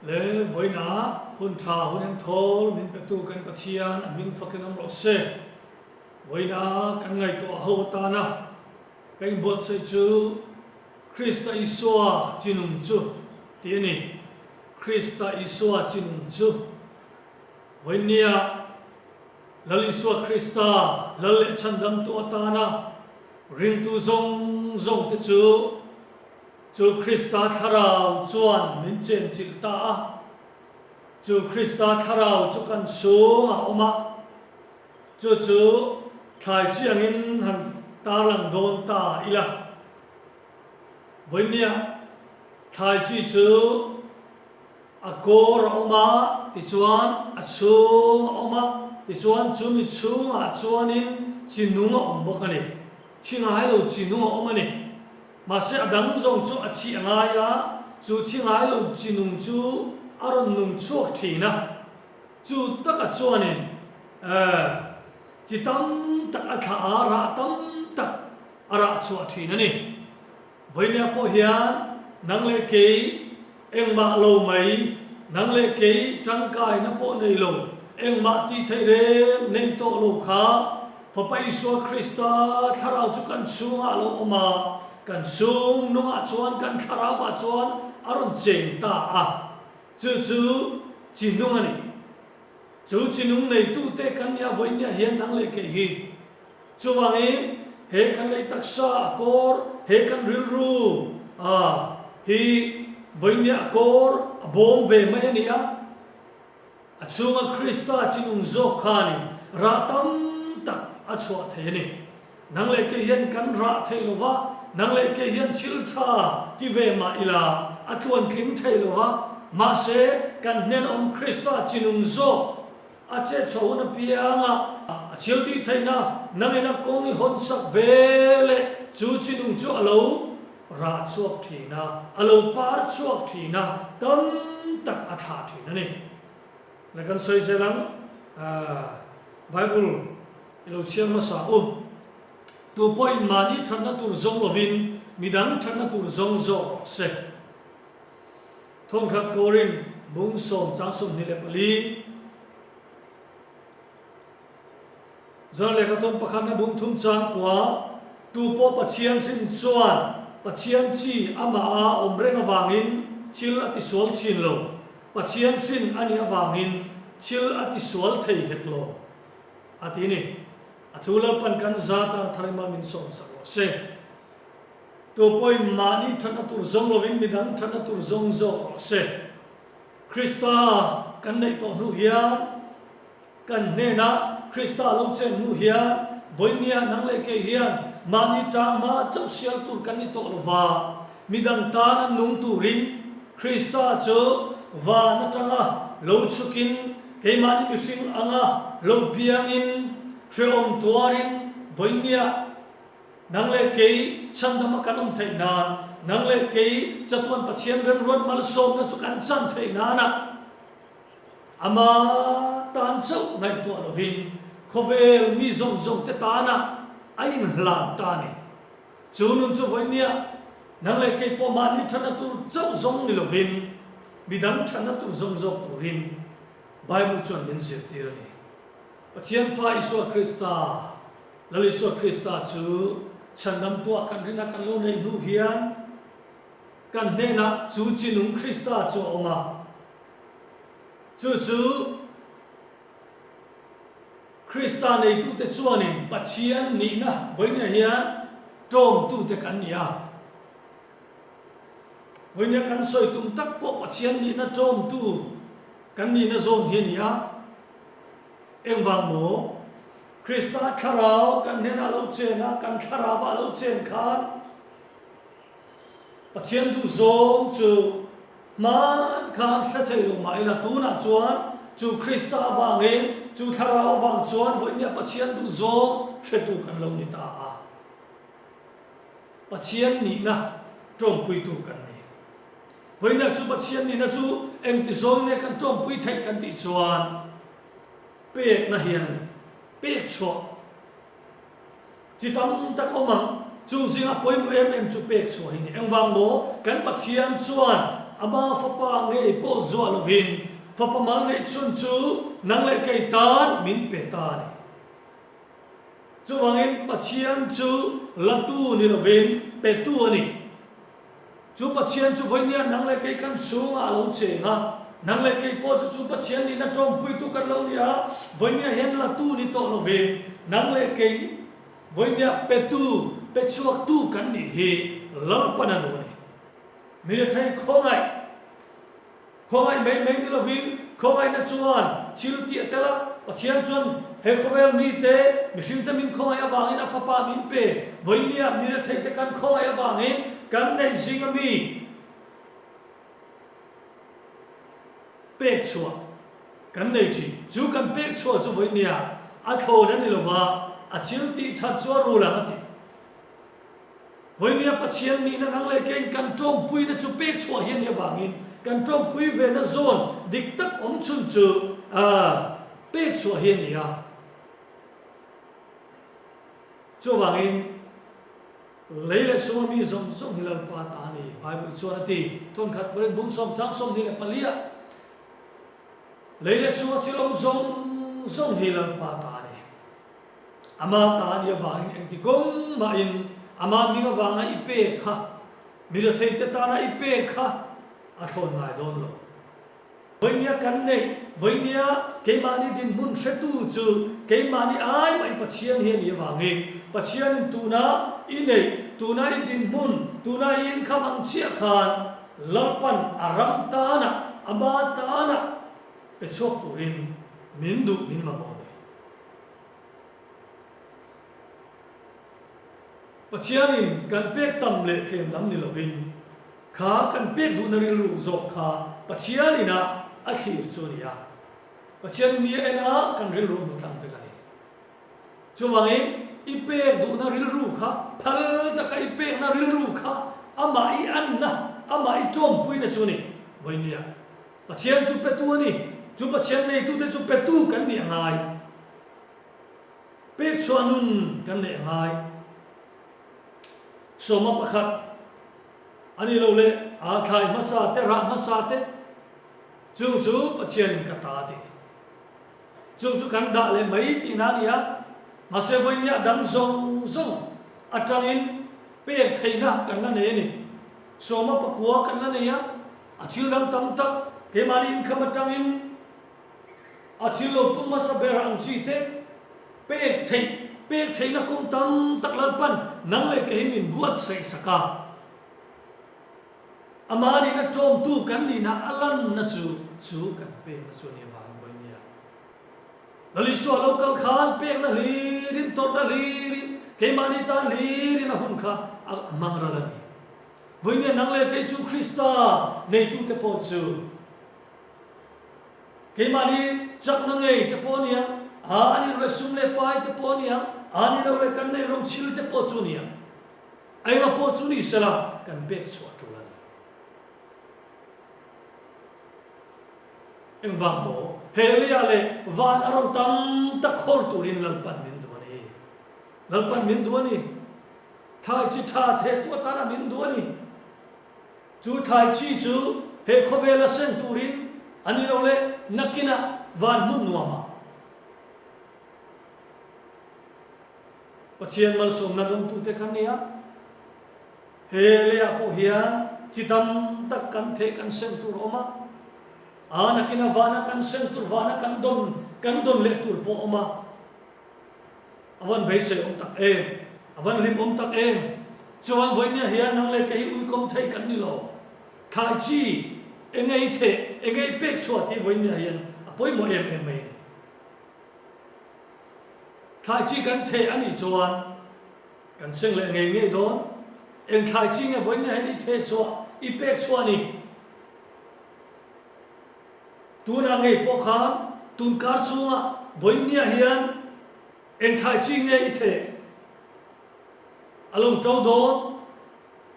Le vawiinah hun tha hun engthawl min petu kan Pathian a hming fakin awm rawh se. Vawiinah kan ngaihtuah ho atana ka inbuatsaih chu Krista Isua chi nung chu tih a ni. Krista Isua chi nung chu vawiinnia Lal Isua Krista Lal leh Chhandamtu atana ringtu zawng zawngte chu Chu Krista Thlarau chuan min chenchilh ta a. Chu Krista Thlarau chu kan chhung a awm a. Chu chu thlai chi angin han tarlang dawn ta ila. Vawinia thlai chi chu a kawr a awm a, tichuan a chhung a awm a, tichuan chumi chhungah chuanin chi nung a awm bawk a ni. Thi ngai lo chi nung a awm a ni. Mahse a dang zawng chu a chih a ngai a, chu thi ngai lo chi nung chu a rawn nung chhuak thin a. Chu taka chuanin chi tam tak a thlah a, rah tam tak a rah chhuah thin a ni. Vawinia pawh hian nang leh kei engmah lo mai, nang leh kei tangkaina pawh nei lo, engmah tih theih reng nei tawh lo kha Fapa Isua Krista thlarau chu kan chhungah a lo awm a, kan chhung nungah chuan kan thlarauah chuan a rawn cheng ta a, chu chu chi nung a ni. Chu chi nung neitute kan nia vawinia hian nang leh kei hi. Chuvangin, he kan lei taksa a kawr, he kan rilru a hi vawinia a kawr a bawm ve mai a ni a. A chhunga Krista chinung zawk khanin rah tam tak a chhuah thei a ni. Nang leh kei hian kan rah thei lo va, nang leh kei hian thil tha ti ve mah ila a tluantling thei lo va, mahse kan hnen awm Krista chinung zawk a chet chhuah hun apianga a thil tih theihna nangin a kawng i hawn sak ve leh chu chinung chu a lo rah chhuak thin a, a lo par chhuak thin a, tam tak a thlah thin a ni. Le kan sawi zel ang, Bible i lo chhiar hmasa u. Tu pawhin mahni thatna tur zawng lovin midang thatna tur zawng zawk rawh se. Thawnkhat Korin bung sawm chang 24. Zan lehkha tawn pakhatna bung thum chang kua, Tu pawh Pathian hrim chuan Pathian chi amah a awm reng avangin thil a tisual thin lo, Pathian hrin a nih avangin thil a tisual thei hek lo, a ti ni. A thu Lalpan kan zata tharima min sawmsak rawh se. Tu pawhin mahni thatna tur zawng lovin midang thatna tur zawng zawk rawh se. Krista kan neih tawh hnu hian kan hnenah Krista lo chen hnu hian vawinia nang leh kei hian mahni tang hma chauh sial tur kan ni tawh lova, midang tana nung turin Krista chu van atanga lo chhukin keimahni mihring anga lo piangin hrehawm tuarin vawinia Nang leh kei chhandama kan awm theih nan, nang leh kei chatuan Pathian remruat malsawmna chu kan chan theih nana ama tan chauh ngaihtuah lovin khawvel mi zawng zawng te tana a inhlan ta a ni. Chu nun chu vawinia nang leh kei pawh mahni thatna tur chauh zawng ni lovin midang thatna tur zawng zawk turin Bible chuan min zirtir a ni. Pathian Fa Isua Krista Lal Isua Krista chu chhandamtuah kan rinna kan lo neih hnu hian kan hnenah chu chi nung Krista chu a awm a. Chu chu Krista neitute chuanin Pathian nihna vawinia hian tawmtute kan ni a. Vawinia kan sawi tum tak pawh Pathian nihna tawmtu kan nihna zawn hi a ni a. Engvang maw? Krista thlarau kan hnenah lo chen a, kan thlarauah lo chen khan Pathian duhzawng chu hman khan hre thei lo mah ila tunah chuan chu Krista avangin, chu thlarau avang chuan vawinia Pathian duhzawng hretu kan lo ni ta a. Pathian nihna tawmpuitu kan ni. Vawinia chu Pathian nihna chu engtizawng nge kan tawmpui theih kan tih chuan, Pekna hian a ni. Pek chhuah chi tam tak awm ang. Chung zinga pawimawh em em chu pek chhuah hi a ni. Engvang maw? Kan Pathian chuan Ama Fapa ngei pawh zuah lovin Fapa mal neih chhun chu nang leh kei tan min pe ta a ni. Chuvangin Pathian chu latu ni lovin petu a ni. Chu Pathian chu vawinia nang leh kei kan chhungah a lo cheng a, nang leh kei pawh chu chu Pathian nihna tawngpuitu kan lo ni a, vawinia hian latu ni tawh lovin nang leh kei vawinia petu, pe chhuaktu kan nih hi Lalpan a duh a ni. Mi rethei khawngaih. Khawngaih mai mai ni lovin khawngaihna chuan thil tih a tel a, Pathian chuan he khawvel mite, mihringte min khawngaih avangin a Fapa min pe. Vawinia mi retheite kan khawngaih avangin kan neih zinga mi pek chhuah kan nei thin. Chu kan pek chhuah chu vawinia a thlawn a ni lova, a thil tih that chu a rul ang a ti. Vawinia Pathian nihna nang leh keiin kan tawngpuina chu pek chhuah hi a nih avangin kan tawngpui vena zawn dik tak awm chhun chu pek chhuah hi a ni a. Chuvangin lei leh chhunga mi zawng zawng hi Lalpa ta a ni, Bible chuan a ti. Thawnkhat Korin bung sawm chang 24 ah lei leh chhunga thil awm zawng zawng hi Lalpa ta a ni. Ama ta a nih avangin engti kawng mahin ama hming avanga i pek kha, mi retheite tana i pek kha a thlawn ngai dawn lo. Vawinia kan neih, vawinia keimahni dinhmun hretu chu keimahni ai mahin Pathian hi a nih avangin Pathianin tuna i neih, tuna i dinhmun, tuna i inkham ang chiah khan Lalpan a ram tana, ama tana pe chhuak turin min duh min mamawh a ni. Pathianin kan pek tam leh tlem lam ni lovin, kha kan pek duhna rilru zawk kha Pathianin a a thlir chu a ni a. Pathianin mi a en a, kan rilru a hmu tlang vek a ni. Chuvangin, i pek duhna rilru kha, phal taka i pekna rilru kha amah i anna, amah i tawmpuina chu a ni. Vawinia, Pathian chu petu a ni. Chu Pathian neitute chu petu kan nih a ngai. Pek chhuah nun kan neih a ngai. Sawma pakhat a ni lo leh a thlai hmasa te, rah hmasa te, chung chu Pathianin ka ta a ti. Chung chu kan dah leh mai tihna a ni a, mahse vawinia dang zawng zawng atangin pek theihna kan la nei a ni. Sawma pakua kan la nei a, a thil dang tam tak keimahni inkham atangin A thil lo pum hmasa ber ang chi te, pek theih, pek theihna kawng tam tak Lalpan nang leh kei min buatsaih sak a. Amah nihna tawmtu kan nihna a lanna chu chu kan pekna chu a nih avangin vawi nia. Lal Isua lo kal khan pekna hlirin, tawrhna hlirin, keimahni tan hlirin a hun kha a hmang ral a ni. Vawi nia nang leh kei chu Krista neitute pawh chu Keimahni chakna ngei te pawh a nia, a a ni lo leh sum leh pai te pawh a nia, a ni lo leh kan neih rochil te pawh chu a nia. A enga pawh chu ni sela kan pek chhuah tul a ni. Engvang maw? He lia leh van a ro tam tak khawl turin Lalpan min duh a ni. Lalpan min duh a ni. Thlai chi tha theh tu atana min duh a ni. Chu thlai chi chu he khawvela seng turin a ni lo leh nakinah van hmun nuamah Pathian malsawmna dawngtute kan ni a. He leiah pawh hian chi tam tak kan theh kan seng tur a awm a, a nakinah vana kan seng tur vana kan dawn kan dawn leh tur pawh a awm a. A van beisei awm tak em? A van hlim awm tak em? Chuan vawinia hian nang leh kei hi uikawm thei kan ni lo. Thlai chi engei theh, engei pek chhuah tih vawinia hian a pawimawh em em mai a ni. Thlai chi kan theh a nih chuan kan seng leh ngei ngei dawn. Eng thlai chi nge vawinia hian i theh chhuah, i pek chhuah a ni? Tunah ngei pawh khan tunkar chhungah vawinia hian eng thlai chi nge i theh? A lo to dawn,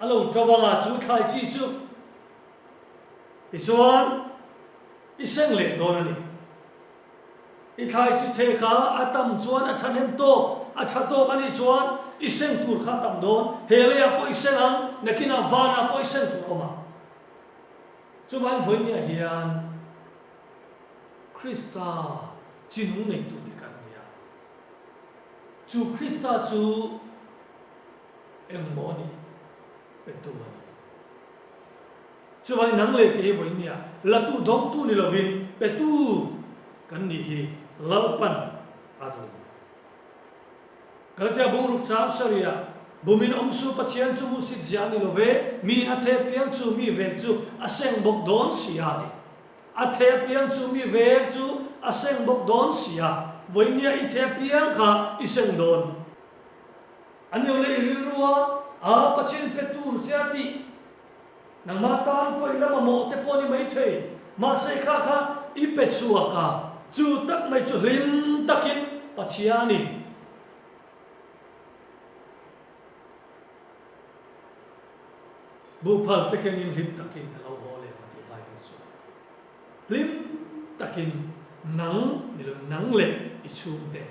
a lo to anga chu thlai chi chu tichuan i seng leh dawn a ni. I thlai chi theh kha a tam chuan a thahnem tawk, a tha tawk a nih chuan i seng tur kha a tam dawn. He leiah pawh i seng ang, nakinah vanah pawh i seng tur a awm ang. Chuvangin vawinia hian Krista chi nung neitute kan ni a. Chu Krista chu engmaw a nih petu a ni. Chuvangin nang leh kei hi vawinia latu dawngtu ni lovin petu kan nih hi Lalpan a duh a ni. Galatia bungruk chang sarih-ah, Bumin awm su Pathian chu hmuhsit zia a ni lo ve, miin a theh piang chu mi vek chu a seng bawk dawn si a ti. A theh piang chu mi vek chu a seng bawk dawn si a, vawinia i theh piang kha i seng dawn. A nio leh i rilru a, a Pathian pe tur che a tih. Nangmah tan pawh i la mamawh te pawh a ni maithei, mahse kha kha i pe chhuak a, chu tak mai chu hlim takin Pathianin buhphal te kengin hlim takin a lo haw leh ang a tih Bible chuan hlim takin nang ni lo nang leh i chhungte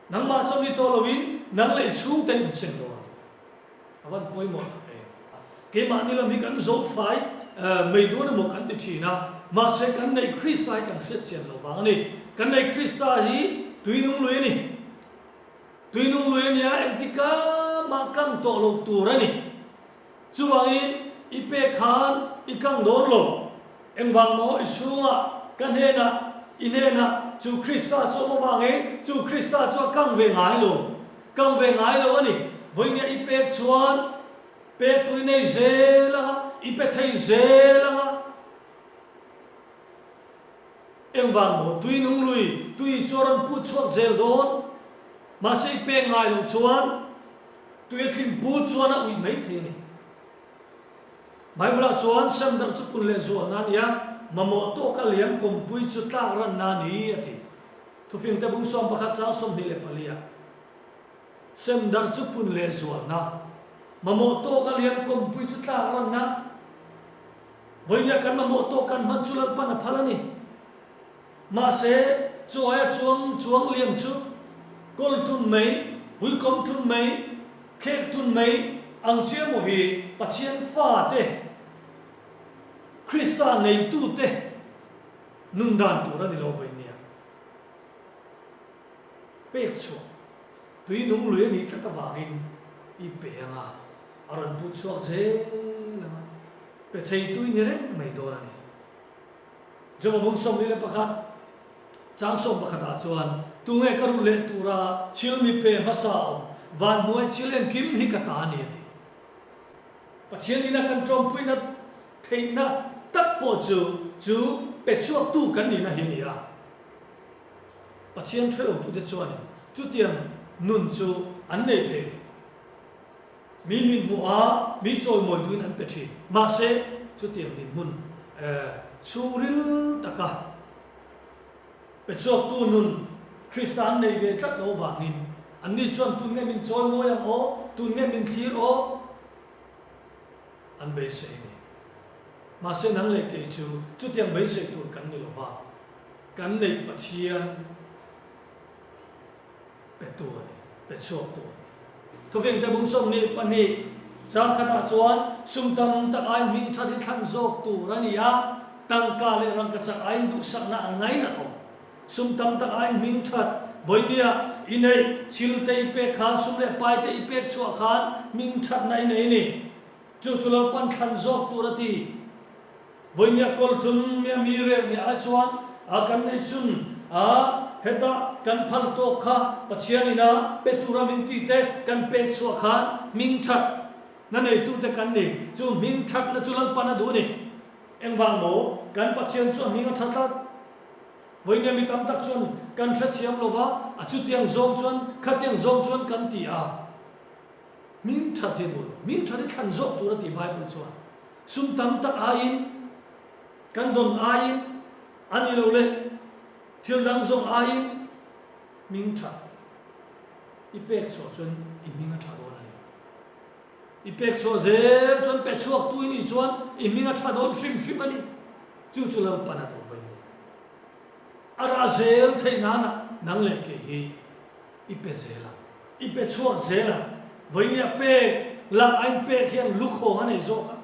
nangmah chawm ni tawh loin nang leh i chhungten insem dawn a ni. A van pawimawh tak em. Keimahni lam hi kan zo fai mai dawn emaw kan ti thin a, mahse kan neih Krista hi kan hriat chian loh vang a ni. Kan neih Krista hi tui nung lui a ni. Tui nung lui a nia, engtika mah kang tawh loh tur a ni. Chuvangin i pek khan i kang dawn lo. Engvang maw i chhungah ka hnenah i hnenah chu Krista chu awm avangin chu Krista chu a kang ve ngai lo. Kang ve ngai lo a ni. Vawinia i pek chuan pek tur i nei zel ang a, i pe thei zel ang a. Engvang maw tui nung lui tui chu a rawn put chhuak zel dawn. Mahse i pek ngai loh chuan tui a tling put chuan a uih mai thei a ni. Bible-ah chuan semdarh chu pun leh zualna a ni a, mamawh tawka liam kawmpui chu tlak ranna a ni a ti. Thufingte bung 11 chang 24 ah, Semdarh chu pun leh zualna, mamawh tawka liam kawmpui chu tlak ranna, vawinia kan mamawh tawk kan hman chu Lalpan a phal a ni. Mahse, chu aia chuang chuang liam chu kawl ṭun mai, huikawm ṭun mai, khek ṭun mai ang chi emaw hi Pathian fate, Krista neitute nun dan tur a ni lo vawinia. Pek chhuah tui nung lui a nih tlat avangin i pe ang a, a rawn put chhuak zel ang a, pe thei tui ni reng mai dawn a ni. Joba bung 21, chang 11 ah chuan, Tunge ka rulh leh tura thil mi pe hmasa awm, van hnuai thil engkim hi ka ta a ni a ti. Pathian ina kan tawmpuina theihna tak pawh chu chu pe chhuaktu kan nihna hi a ni a. Pathian hrelotute chuanin chutiang nun chu an nei thei lo. Mi min hmuh a, mi chawimawi duhin an pe thin. Mahse, chutiang dinhmun chhungril taka pe chhuaktu nun Krista an nei ve tlat lo vangin anni chuan tun nge min chawimawi ang aw, tun nge min thlir aw an beisei a ni. Mahse, nang leh kei chu chutiang beisei tur kan ni lo va, kan neih Pathian Petu a ni, pe chhuaktu a ni. Thuvingte bung 22 chang khatah chuan sum tam tak aiin hming that hi thlan zawk tur a ni a, tangka leh rangkachak aiin duhsakna a ngainat awm. Sum tam tak aiin hming that vawinia i neih thil te i pek khan sum leh pai te i pek chhuah khan hming thatna i nei a ni. Chu chu Lalpan thlan zawk tur a ti. Vawinia kawl tum mia mi rel ni ai chuan a kan nei chun a heta kan phal tawk kha Pathian ina pe tura min tih te kan pek chhuah khan hming that na neitu te kan ni. Chu hming that na chu Lalpan a duh a ni. Engvang maw kan Pathian chu a hming a tha tlat. Vawinia mi tam tak chuan kan hrethiam lova a chutiang zawng chuan khatiang zawng chuan kan ti a. Hming that hi a duh lo. Hming that hi thlan zawk tur a ti Bible chuan. Sum tam tak aiin, kan dawn aiin, a ni lo le, thil dang zawng aiin hming that i pek chhuah chuan i hming a tha dawn a ni. I pek chhuah zel chuan pe chhuak tu i nih chuan i hming a tha dawn hrim hrim a ni. Chu chu Lalpan a duh vawi ni. A rah zel theih nana nang leh kei hi i pe zel ang. I pe chhuak zel ang. Vawinia pek lak a inpek hian lukhawng a nei zawk a.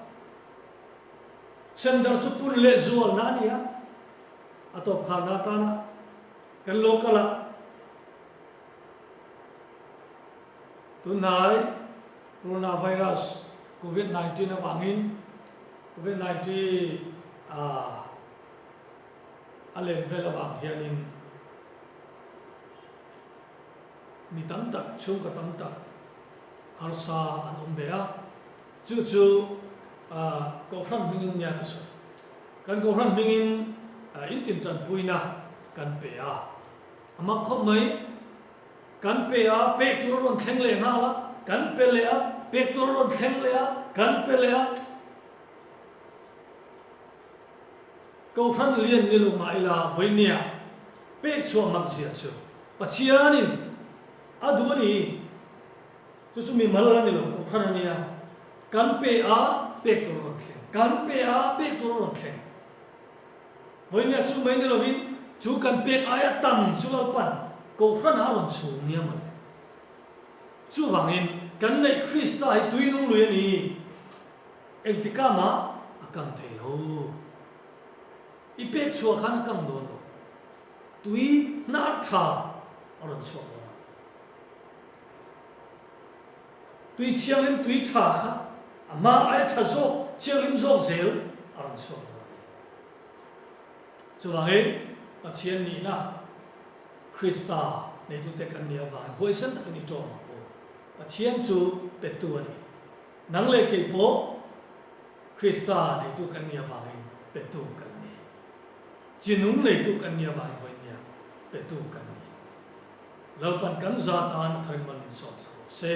Chemdarh chu pun leh zualna a ni a, a tawp kharna atana kan lo kal a. Tunhnai Coronavirus Covid 19 avangin Covid 19 a len vel avang hianin mi tam tak, chhungkaw tam tak harsa an awm ve a. Chu chu Kohhran hmingin nia ka sawi. Kan Kohhran hmingin intin tanpuina kan pe a, a mak khawp mai. Kan pe a, pek tur a rawn thleng leh nghal a, kan pe leh a, pek tur a rawn thleng leh a, kan pe leh a. Kohhran lian ni lo mah ila vawinia pek chhuah mak zia chu Pathianin a duh a ni. Chu chu mimal a ni lo, Kohhran a nia. Kan pe a, pek tur a rawn thleng. Kan pe a, pek tur a rawn thleng. Vawinia chu mai ni lovin chu kan pek aia tam chu Lalpan Kohhran a rawn chhung nia mawle. Chuvangin kan neih Krista hi tui nung lui a ni. Engtikah mah a kang thei lo. I pek chhuah khan a kang dawn lo. Tui hnar tha a rawn chhuak dawn a. Tui thianghlim tui tha kha a hma aia tha zawk, thianghlim zawk zel a rawn chhuak dawn a ni. Chuvangin Pathian nihna Krista neitute kan nih avangin huaisen takin i tawng ang u. Pathian chu petu a ni. Nang leh kei pawh Krista neitu kan nih avangin petu kan ni. Chinung neitu kan nih avangin vawinia petu kan ni. Lalpan kan za tan a tharin mal min sawm sak rawh se.